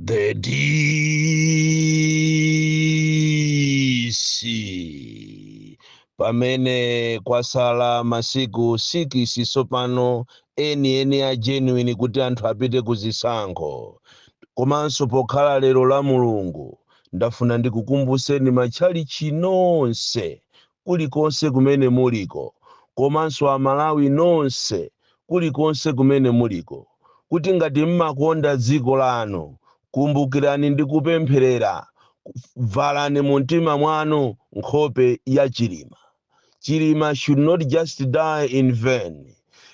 The DC. Pamene kwasala masiku 6 sopano enieni a genuine kuti anthu apite ku zisankho, komanso pokhala lero la Mulungu, ndafuna ndikukumbuseni matchalichi nonse kulikonse kumene muliko, komanso Amalawi nonse kulikonse kumene muliko, kuti ngati mmakonda dziko lanu, kumbukirani ndi kupempherera, valani mu mtima mwanu nkhope ya Chilima. Chilima should not just die in vain.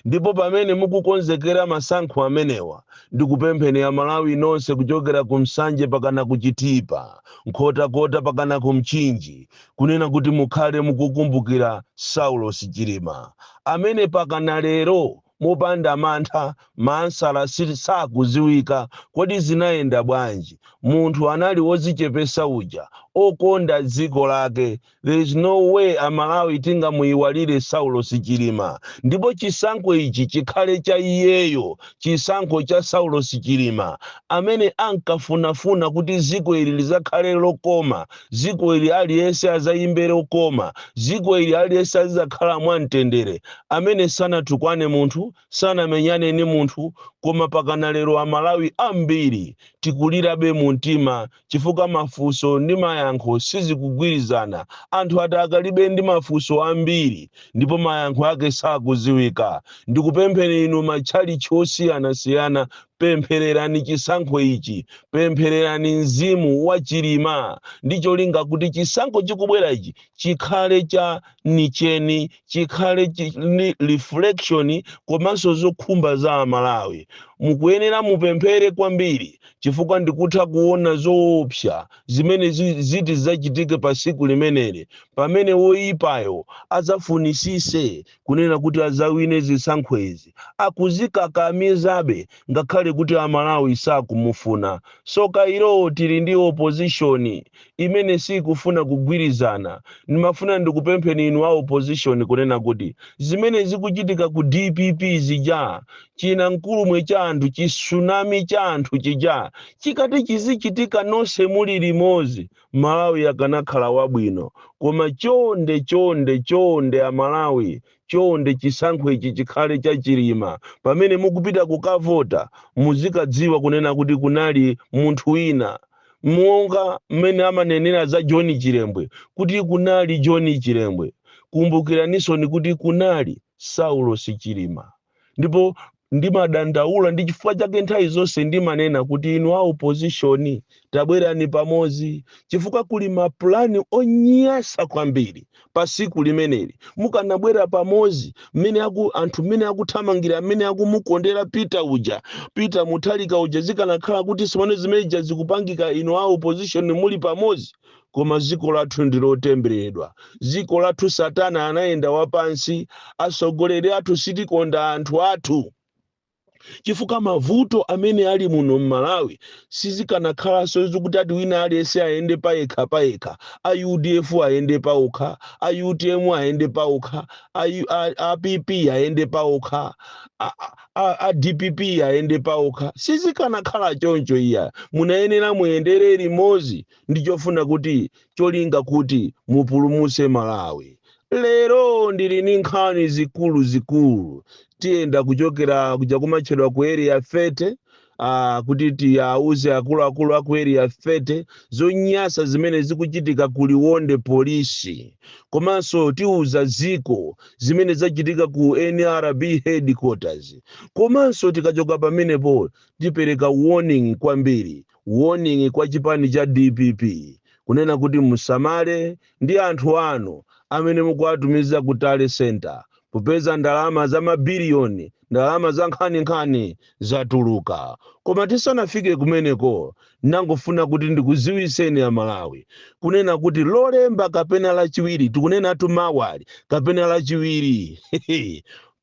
Ndipo pamene mukukonzekera masankho amenewa, ndikupempheni Amalawi nonse, kuchokera ku Msanje pakana ku Chitipa, Nkhotakota pakana ku Mchinji, kunena kuti mukhale mukukumbukira Saulos Chilima, amene pakana lero mopanda mantha maansala sakuziwika. Kodi zinayenda bwanji? Munthu anali wozichepesa uja, okonda dziko lake. There is no way Amalawi tingamuyiwalire Saulos Chilima. Ndipo chisankho ichi chikhale cha iyeyo, chisankho cha Saulos Chilima, amene ankafunafuna kuti dziko ili lizakhale lokoma, dziko ili aliyense azayimbe lokoma, dziko ili aliyense azizakhala mwamtendere, amene sanatukwane munthu, sanamenyane ni munthu. Koma pakana lero Amalawi ambiri tikulirabe mu mtima, chifukwa mafunso ndi mayankho sizikugwirizana. Anthu ati akalibe ndi mafunso ambiri ndipo mayankho ake sakuziwika. Ndikupempheni inu matchalichi osiyanasiyana, pemphererani chisankho ichi, pemphererani mzimu wa Chilima, ndi cholinga kuti chisankho chikubwera ichi chikhale cha nicheni, chikhale ni reflection komanso zokhumba za Amalawi. Mukuyenera mupemphere kwambiri, chifukwa ndikutha kuona zoopsa zimene ziti zachitike pa siku limeneli, pamene woyipayo adzafunisise kunena kuti azawine zisankho izi, akuzikakamizabe ngakhale kuti Amalawi sakumufuna. Soka ilo, tili ndi opposition imene sikufuna kugwirizana. Ndimafuna ndikupempheni inu a opposition kunena kuti zimene zikuchitika ku DPP zija, china mkulumwe cha anthu, chisunami cha anthu chija, chikati chizichitika nonse muli limodzi, Malawi akanakhala wabwino. Koma chonde, chonde, chonde Amalawi, chonde, chisankho ichi chikhale cha Chilima. Pamene mukupita kukavota, muzikadziwa kunena kuti kunali munthu wina, monga mmene amanenera za John Chilembwe kuti kunali John Chilembwe, kumbukiranisoni kuti kunali Saulos Chilima. Ndipo ndimadandaula, ndi chifukwa chake nthawi zonse ndimanena kuti inu a opposition, tabwerani pamodzi, chifukwa kuli mapulani onyasa kwambiri pa siku limeneli. Mukanabwera pamodzi, mmene aku anthu mmene akuthamangira, mmene akumukondera Peter uja, Peter Mutharika uja, zikanakhala kuti simene zimeneja zikupangika inu a opposition muli pamodzi. Koma dziko lathu ndi lotembereredwa. Dziko lathu Satana anayenda wapansi. Atsogoleri athu sitikonda anthu athu, chifukwa mavuto amene ali muno mMalawi, sizikanakhalanso zikuti ati wina aliyense ayende payekha payekha, a UDF ayende paokha, a UTM ayende paokha, a PP ayende paokha, a DPP ayende paokha. Sizikanakhala choncho iya. Munayenera muyendere limodzi ndi chofuna kuti cholinga kuti mupulumuse Malawi. Lero ndili ndi nkhani zikulu zikulu. Tiyenda kuchokera kuja kumatchedwa ku Area 30, kuti tiyauze akuluakulu aku Area 30 zonyasa zimene zikuchitika ku Liwonde polisi, komanso tiuza ziko zimene zachitika ku NRB headquarters. Komanso tikachoka pamenepo, tipereka warning kwambiri, warning kwa chipani cha DPP, kunena kuti musamale ndi anthu anu amene mukuwatumiza ku tally center, popeza ndalama za mabiliyoni, ndalama za nkhaninkhani zatuluka. Koma tisanafike kumeneko, nangofuna kuti ndikuziwiseni Amalawi kunena kuti Lolemba kapena Lachiwiri, tikunenatu mawali kapena Lachiwiri,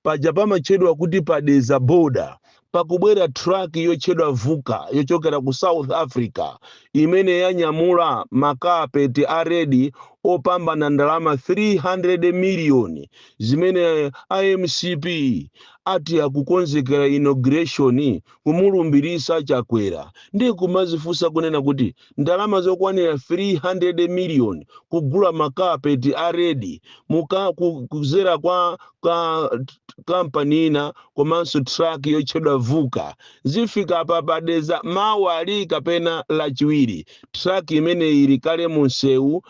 paja pamatchedwa kuti pa Dedza border. Pakubwera truck yotchedwa Vuka yochokera ku South Africa imene yanyamula makapeti a red opambana ndalama 300 miliyoni, zimene iMCP ati akukonzekera inauguration, kumulumbirisa Chakwera. Ndi kumazifunsa kunena kuti ndalama zokwanira 300 miliyoni kugula makapeti a red kuzera kwa kampani ina komanso truck yotchedwa Vuka, zifika apa padeza mawali kapena Lachiwiri. Truck imene ili kale munsewu,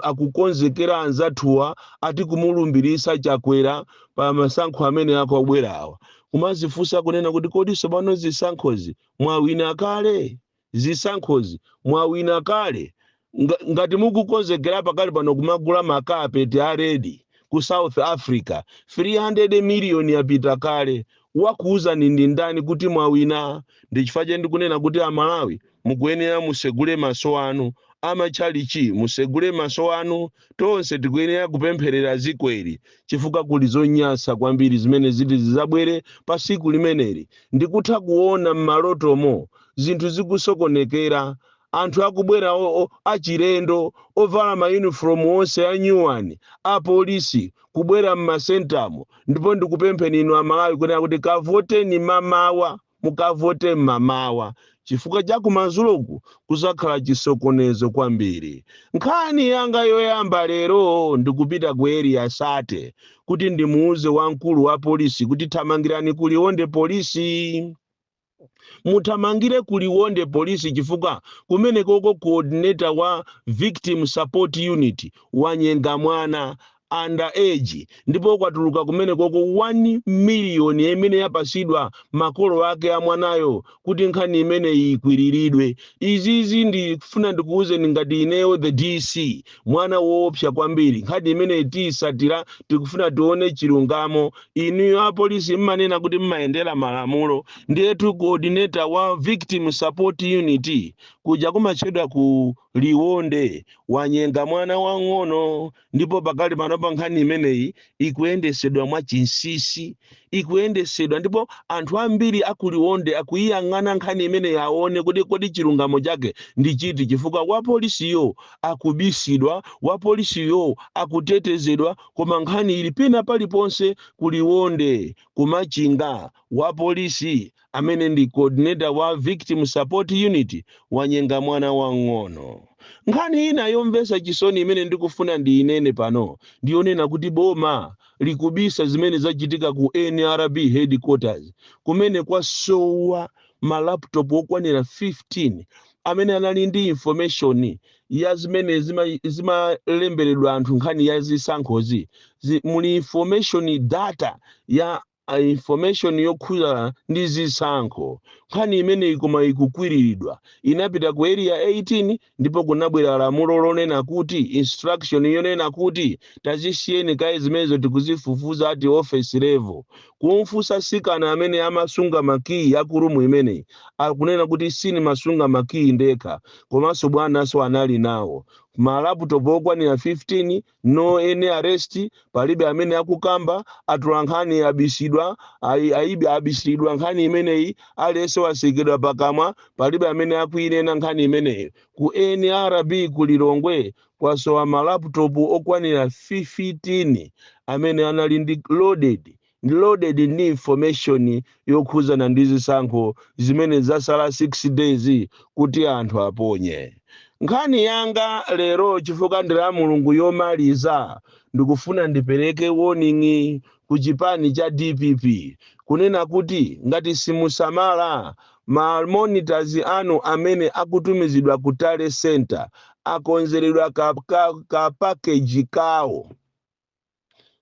akukonzekera anzathuwa ati kumulumbirisa Chakwera pa masankho amene akubwerawa. Kumazifunsa kunena kuti kodi tsopano zisankhozi mwawina kale? Zisankhozi mwawina kale? Ngati mukukonzekera pakali pano kumagula makapeti a red ku South Africa, 300 miliyoni yapita kale, wakuuzani ndi ndani kuti mwawina? Ndi chifukwa chake ndikunena kuti Amalawi mukuyenera musegule maso anu, amatchalichi musegule maso anu, tonse tikuyenera kupempherera zikweri, chifukwa kuli zonyansa kwambiri zimene ziti zizabwere pa siku limeneli. Ndikutha kuona m'malotomo zinthu zikusokonekera, anthu akubwera achilendo ovala mayunifomu onse anyuwani apolisi kubwera m'masentamo. Ndipo ndikupempheni inu Amalawi kunena kuti kavoteni mamawa, mukavote mmamawa, chifukwa cha kumadzuloku kuzakhala chisokonezo kwambiri. Nkhani yanga yoyamba lero, ndikupita ku Area 30 kuti ndimuuze wamkulu wa polisi kuti thamangirani kuLionde Polisi, muthamangire kuLionde Polisi, chifukwa kumene koko coordinator wa Victim Support Unit wanyenga mwana under age, ndipo kwatuluka kumene koko 1 miliyoni imene yapasidwa makolo ake a mwanayo kuti nkhani imene ikwiriridwe. Izizi ndifuna ndikuwuzeni ngati ineyo the DC, mwana woopsa kwambiri. Nkhani imene tiyisatira, tikufuna tione chilungamo. Inuyo apolisi mmanena kuti mmayendera malamulo, ndiyetu coordinator wa Victim Support Unit kuja kumatchedwa ku Liwonde wanyenga mwana wang'ono, ndipo pakali pano pa nkhani imeneyi ikuyendesedwa mwachinsinsi, ikuyendesedwa, ndipo anthu ambiri akuLionde akuyiyang'ana nkhani imeneyi aone kuti kodi chilungamo chake ndi chiti, chifukwa wapolisiyo akubisidwa, wapolisiyo akutetezedwa, koma nkhani ili pena paliponse. KuLionde, kuMachinga, wapolisi amene ndi coordinator wa Victim Support Unit wanyenga mwana wang'ono. Nkhani ina yomvetsa chisoni imene ndikufuna ndiyinene pano ndiyonena kuti boma likubisa zimene zachitika ku NRB headquarters, kumene kwasowa ma laptop okwanira 15 amene anali ndi information ya zimene zimalemberedwa anthu nkhani ya zisankhozi. Muli information, data ya information yokhuza ndi zisankho. Nkhani imeneyi koma ikukwiriridwa. Inapita ku Area 18, ndipo kunabwera lamulo lonena kuti, instruction yonena kuti tazisiyeni kaye zimenezo, tikuzifufuza ati office level. Kumfunsa sikana amene amasunga makiyi aku room imeneyi, akunena kuti sinimasunga makiyi ndekha, komanso bwananso anali nawo. Ma laptop okwanira 15, no any arrest, palibe amene akukamba. Atula nkhani abisidwa, aibi abisidwa nkhani imeneyi, aliyense wasekedwa pakamwa, palibe amene akuyinena nkhani imeneyi. Ku NRB ku Lilongwe kwasowa ma laptop okwanira 15 amene anali ndi loaded ndi information yokhuzana ndi zisankho zimene zasala 6 days kuti anthu aponye. Nkhani yanga lero, chifukwa ndi la Mulungu, yomaliza, ndikufuna ndipereke warning ku chipani cha DPP kunena kuti ngati simusamala, ma monitors anu amene akutumizidwa ku tally center akonzeredwa ka package kawo,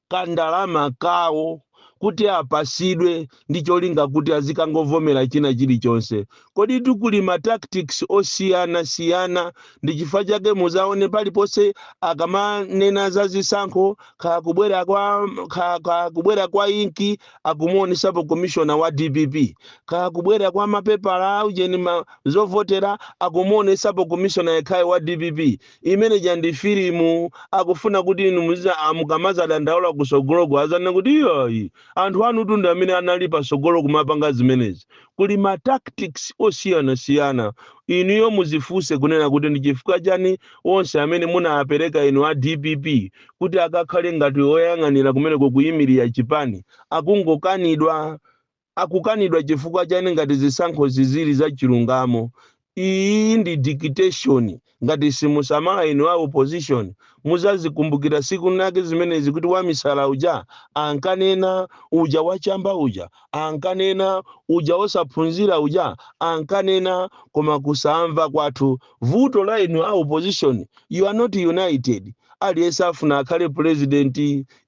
kandalama kawo kuti apasidwe ndi cholinga kuti azikangovomera china chilichonse. Kodi tikuli ma tactics osiyanasiyana? Ndi chifukwa chake muzaone paliponse akamanena za zisankho, kaya kubwera kwa inki, akumuonesapo commissioner wa DPP, kaya kubwera kwa mapepala aujeni zovotera, akumuonesapo commissioner yekhayo wa DPP. Imene ja ndi filimu, akufuna kuti inu mukamazadandaula kusogoloko azanena kuti iyayi. Anthu anutu ndi amene anali pasogolo kumapanga zimenezi. Kuli ma tactics osiyanasiyana. Inuyo muzifunse kunena kuti ndi chifukwa chani onse amene munawapereka inu a DPP kuti akakhale ngati oyang'anira kumeneko, kuyimirira chipani, akungokanidwa? Akukanidwa chifukwa chani ngati zisankho zizili za chilungamo? Iyi ndi dictation. Ngati simusamala inu a opposition, muzazikumbukira siku nake zimenezi, kuti wamisala uja ankanena uja, wachamba uja ankanena uja, osaphunzira uja ankanena, koma kusamva kwathu. Vuto la inu a opposition, you are not united. Aliyense afuna akhale president.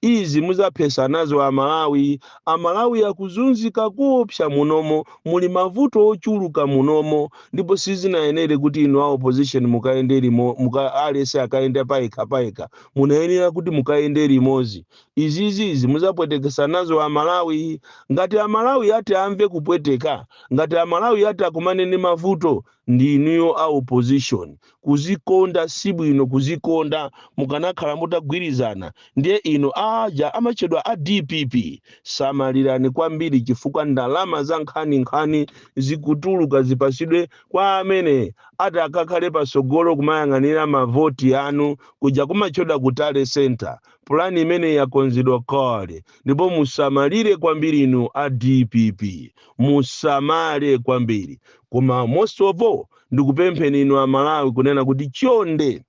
Izi muzaphesa nazo Amalawi. Amalawi akuzunzika kuopsa munomo, muli mavuto ochuluka munomo, ndipo sizinayenere kuti inu a opposition mukayende limo muka, aliyense akayende payekha payekha. Munayenera kuti mukayende limodzi. Izizizi muzapwetekesa nazo Amalawi. Ngati Amalawi ati amve kupweteka, ngati Amalawi ati akumane ndi mavuto, ndi inuyo a opposition. Kuzikonda sibwino, kuzikonda. Mukanakhala mutagwirizana. Ndiye inu aja amachedwa a DPP, samalirani kwambiri, chifukwa ndalama za nkhaninkhani zikutuluka zipasidwe kwa amene ati akakhale pasogolo kumayang'anira mavoti anu kuja kumachedwa ku tally center. Pulani imene yakonzedwa kale, ndipo musamalire kwambiri inu a DPP, musamale kwambiri. Koma most of all, ndikupempheni inu Amalawi kunena kuti chonde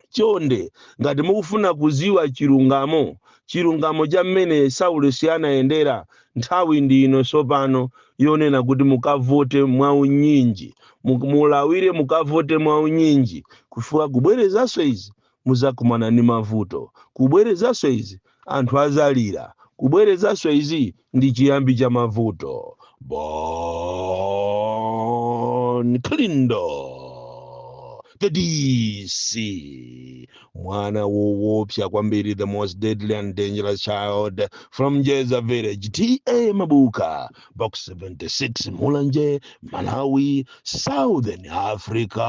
chonde, ngati mukufuna kuziwa chilungamo, chilungamo cha mmene Saulos anayendera, nthawi ndi ino tsopano yonena kuti mukavote mwaunyinji. Mulawire mukavote mwaunyinji, kufuka kubwerezanso izi muzakumana ndi mavuto. Kubwerezanso izi anthu azalira. Kubwerezanso izi ndi chiyambi cha mavuto. Bon Kalindo, the DC, mwana woopsa kwambiri, the most deadly and dangerous child from Jeza Village, TA Mabuka, Box 76, Mulanje, Malawi, Southern Africa.